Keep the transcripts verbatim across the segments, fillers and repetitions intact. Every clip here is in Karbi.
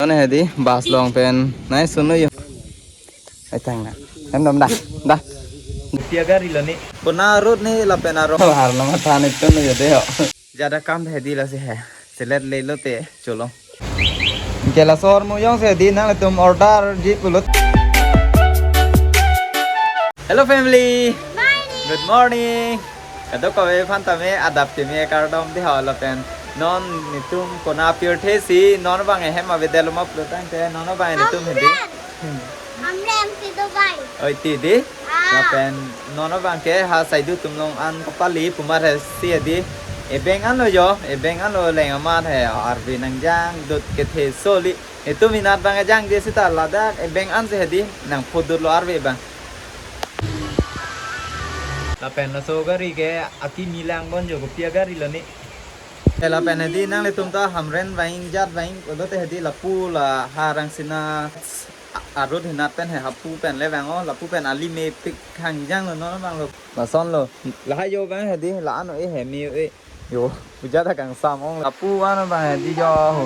Nonke hedi bus along pen nai sunu yo. Ai tang na. Hem dam da. Da. Pi agari lo ne. Konat road ne lapen arong. Arlong athan itum yo de ho. Jada kam hedi lasi he. Selet le lote cholo. Ke la sor mo jongsi hedi nanglitum order ji pulo. Hello family. Morning. Good morning. Kadokave aphan tame adap kimi kardom de ho lapen non netum konat pirthe si non abang hem avedetlo ma pulo tangte non abang netum hedi. Hamren. Hamren si Dubai. Oi ti di. Ah. Lapen non abang ke ha saidu atum along an kapali pumar he si hedi. Ebeng anlo yo, ebeng anlo leng amat he arve nangjang dut kethe soli. Itum inat abang ejang di seta ladak ebeng ansi hedi nangphodutlo arve abang. Lapen laso gari ke akimi lang bon jo kopi agari lo ne. Eh, lapen hedi nanglitum ta Hamren vang jat vang pulote hedi lapu la ha Rangsina a-, a-road hinat pen he hapu pen le vang o lapu pen ali mepik hangjang lo non abang lo. Lason lo. Lahai yo abang hedi la-an o e he me o e. Yo, puja ta kangsam ong. Lapu an abang hedi yo ho.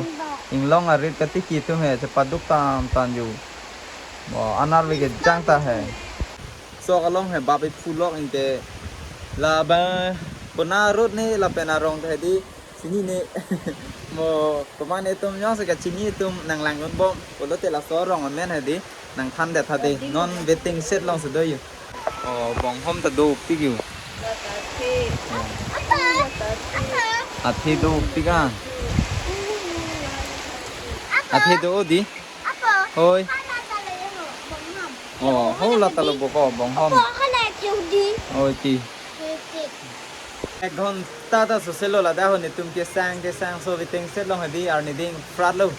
Inglong arit katiki atum he chepaduk tam tan yo. Bo an arve kejang ta he. Sok along he bap iphu lok ingte. La ba konat road ne lapen arong ta hedi. Chini ne. Mo komat netum jongsi kachini atum nang langdun bom. Pulote laso arong amen hedi. Nangthan det hadi. Non waiting shed alongsi do yo. Oh, bonghom ta dopik yo. Athe dopik an. Athe do di. Hoi. Oh, ho la ta lo bo ko bonghom. Hoi ti. Ek ghonta ta soselo ladak ho netum kesang kesang so waiting shed along hedi arni ding frat lo.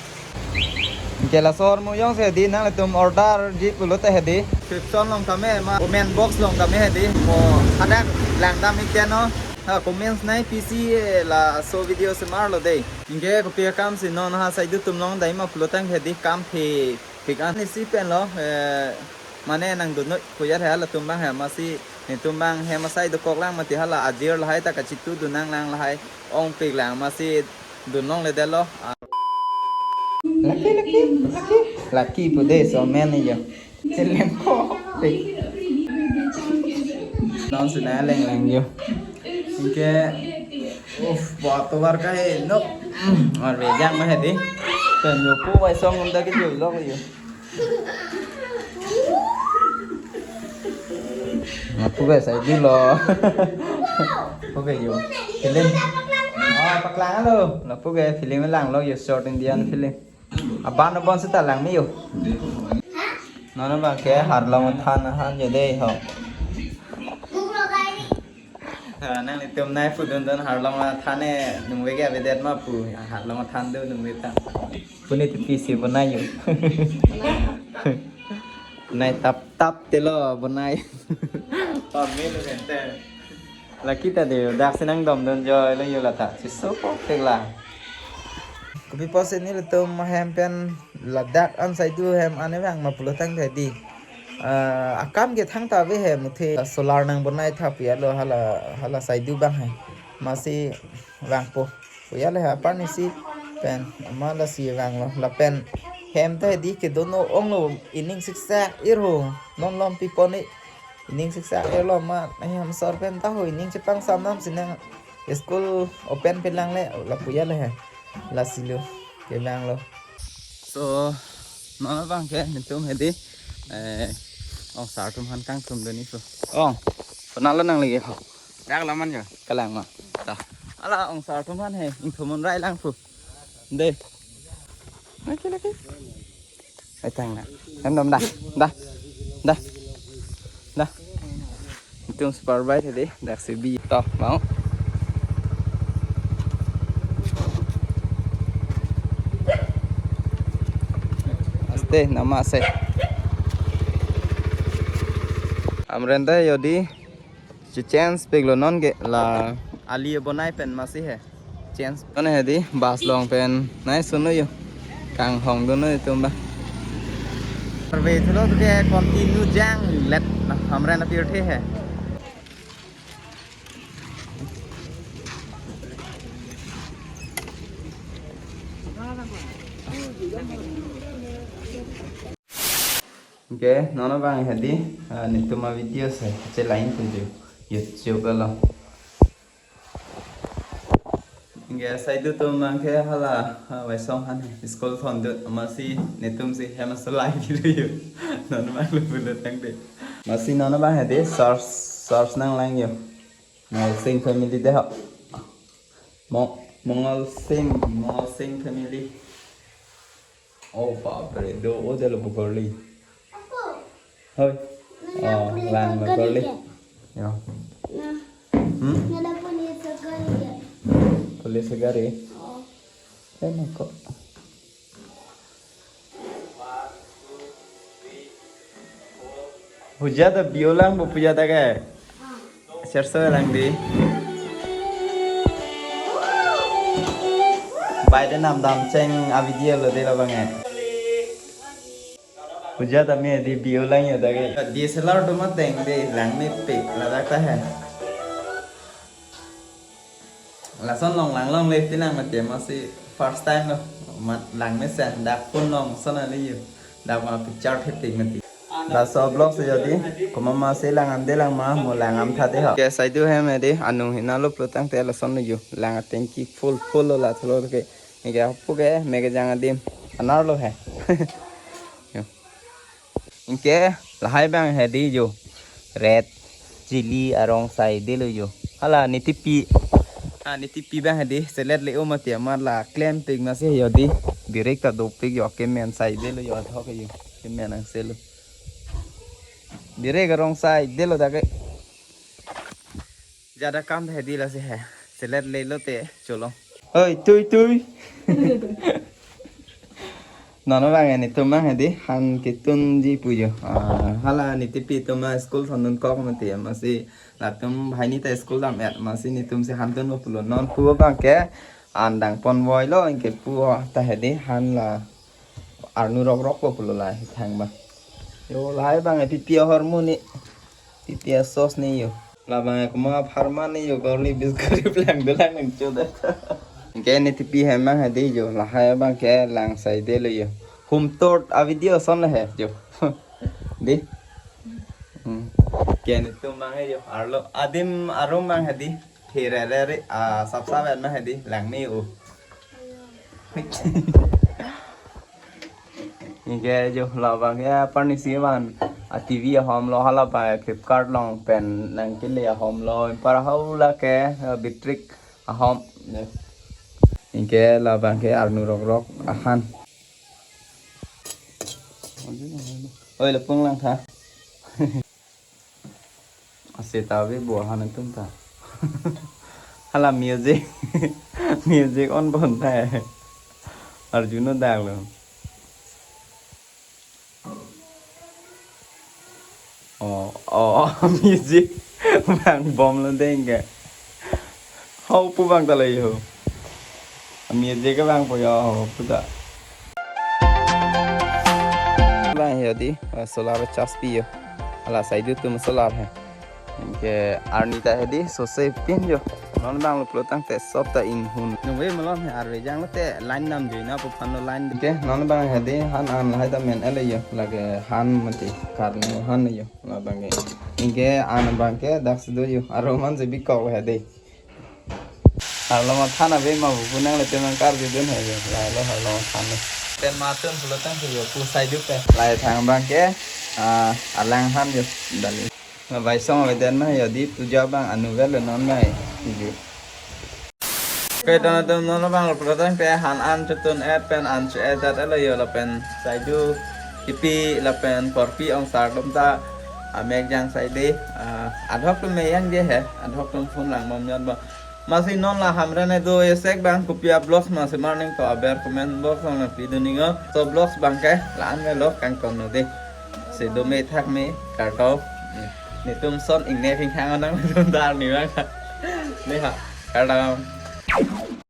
Ke la sor mo jongsi hedi nanglitum order ji pulote hedi. Description along tame ma comment box along tame hedi. Mo hadak langdam ik ke no. Ha comments nai pisi laso video semar lo de. Ingke kopi akam si non ha saidu atum along dai ma pulo tang hedi kam phi phik an isi pen lo. Eh, mane nangdun noi kuyat he halatum abang he masi netum abang he masai dokok lang mati hala ajir lahai ta kachitudun nang lang lahai ongpik lang masi dun longledetlo. Laki, laki, laki. Laki pu de so men yo. Chelem ko. Non sina leng leng yo. Ingke. Uf, bo atovar kai no. Hmm, arve jang ma hedi. Pen yo pu vai song um da ke jo lo yo. Lapu ke sai di lo. Lapu ke yo. Film. Ah, paklang lo. Lapu ke film langlo yo, short Indian film. Aban aban seta lang me yo. Non abang ke arlong than han yo de ho. Ah, nanglitum nai pudun don arlong than e nungve ke avedet ma pu. Arlong than do nungve ta. Puni tu pisi bonai yo. Nai tap tap telo bonai. Pamelo gente. Laki ta de dak si nangdom dun joy lo yo lata. Chiso ko pek la. Kopi apotsi nelitum hem pen ladak an saidu hem an vang ma pulo tang hedi. Ah, akam ke thangta ave he muthe solar nang bonai tha pu ya lo hala hala saidu abang he. Masi vangpo. Pu ya le ha apar ni si pen ama lasi vanglo. Lapen hem ta hedi kedo no onglo ining siksak irho non lom pi pon ni. Ining siksak irlo ma hem sor pen ta ho ining chepang sam nam sinang school open pen lang le lapu ya le he. Lasi lo kevanglo. So, non abang ke netum hedi. Eh, ongsar atum han kangtum dun iso. Ong, penal lo nang lagi ho. Dak laman ya. Kalang ma. Ta. Ala ongsar atum han he, ingthum un rai lang pu. De. Laki laki. Ai tang na. Hem dam da. Da. Da. Da. Itum super bike hedi, dak si bi to mau. Aste nama se. Amrenda yo di. Chu change pik lo non ke la ali bonai pen masi he. Change. Nonke hedi bus along pen nai sunu yo. Kanghong dun noi itum ba. Arve thulo ke continue jang let Hamren apirthe he. Oke, non abang hedi, ah, netum avideo si, chelangdun YouTube along. Oke, saidu atum abang ke hala, ah, Vaisong aphan school thondun, amatsi netum si hem aso lai kilo yo. Non abang lo pulo tangte. Amatsi non abang hedi, search, search nanglanglo. Mongol Singh family de ho. Mo-, Mongol Singh, Mongol Singh family. Oh, bapre, do, oh, delo bu korli. Hoi. Oh, lang lo korli. Ya. Hmm? Police gari. Eh, nako. Puja ta bio lang bu puja ta ke. Serso lang di. Bai de nam dam cheng avideo lo de labang eh. Puja ta mi di bio lang ya ta ke. D S L R do ma teng de lang mepik ladak ta he. Lason long lang longle pinang mati amatsi first time lo. Mat lang mesen dak phone long son ali yo. Dak ma picture thepik mati. Laso vlog si jodi komat ma si lang am de lang ma mo lang am tha de ho. Oke, saidu hem hedi anu hina lo pulo tangte lason lo yo. Lang atengki full full lo la thlo ke. Oke, apu ke me kejang adim. Anar lo he. Yo. Anke lahai abang hedi yo. Red chilli arong sai delo yo. Hala nitipi. Ah, nitipi abang hedi. Selet le-o mati amat la klempik amatsi yo di. Birek ta dopik yo, kemen sai delo yo, athok yo. Kemen angselo. Birek arong sai delo dak ke. Jada kam hedi lasi he. Selet lelo te cholo. Oi, tui, tui. Non abang netum abang hedi han ketunji pu yo. Ah, hala nitipi atum a school thondun kok mati amatsi latum banghini ta school dam-et amatsi netum si han tunpo pulo. Non pu abang ke an dang ponvoi lo, anke pu ta hedi han la arnu rokrokpo pulo lahai thang abang. Yo lahai abang pipi ahormu ni. Pipi asos ni yo. Labang komat apharman ni yo, korli bis gari plang dolang nang choda. Anke nitipi hem abang hedi yo. Lahai abang ke lang sai delo yo. Hum tot avideo son le he yo. Di. Hmm. Anke netum abang he yo. Arlo adim arum abang hedi. Phere re re, ah, sap sap abang hedi lang ni o. Anke yo labang ke parnisi abang a T V ahom lo, hala abang Flipkart along pen nangkele ahom lo, anpar hau la ke, eh, bitrik ahom. Anke labang ke arnu rokrok ahan. Oi, lapung lang tha. Ase ta ave bo han atum ta. Hala music. Music on bon ta. Arjuno dak lo. Oh, oh, music. Bang bom lo deng ke. Hau pu abang ta lo yo. Music ke abang po yo, pu ta. Abang yo di, eh, solar charge pi yo. Hala saidu atum solar he. Anke arni ta hedi sose pin yo. Non abang lo pulo tangte sop ta inghun. Nungve malom he arve jang lote line nam jui na pu aphan lo line. Anke non abang hedi han an lahai ta men-et lo yo. Lake han mati karni han lo yo. Labang ke. Anke an abang ke dak si do yo. Aro man si bikok hedi. Arlo mathan ave ma bu pu nangle te nangkarjudun he yo. Lahai lo arlo mathan lo. Pen matun pulo tangte yo pu saidu pen. Lahai thang abang ke, ah, alang han yo. Dali. Vaisong ave den ma yo di puja abang anu vel non mai. Yo. Oke, teman-teman, non abang lo pulo tangte han an chotun-et pen an cho-et dat lo yo lapen saidu kipi lapen korpi ong sar atum ta amek jang sai de, ah, adhok atum me yang je he, adhok atum phone lang bom jat ba. Amatsi non la Hamren edo esek abang kopi a-vlogs amatsi mar ning to aber comment box along nangpidun ningo. So vlogs abang ke la-an me lo kangton lo de. Si do me thak me kardom. Netum son ingne phinghang onang netum dar ni abang. Ne ha, kardom.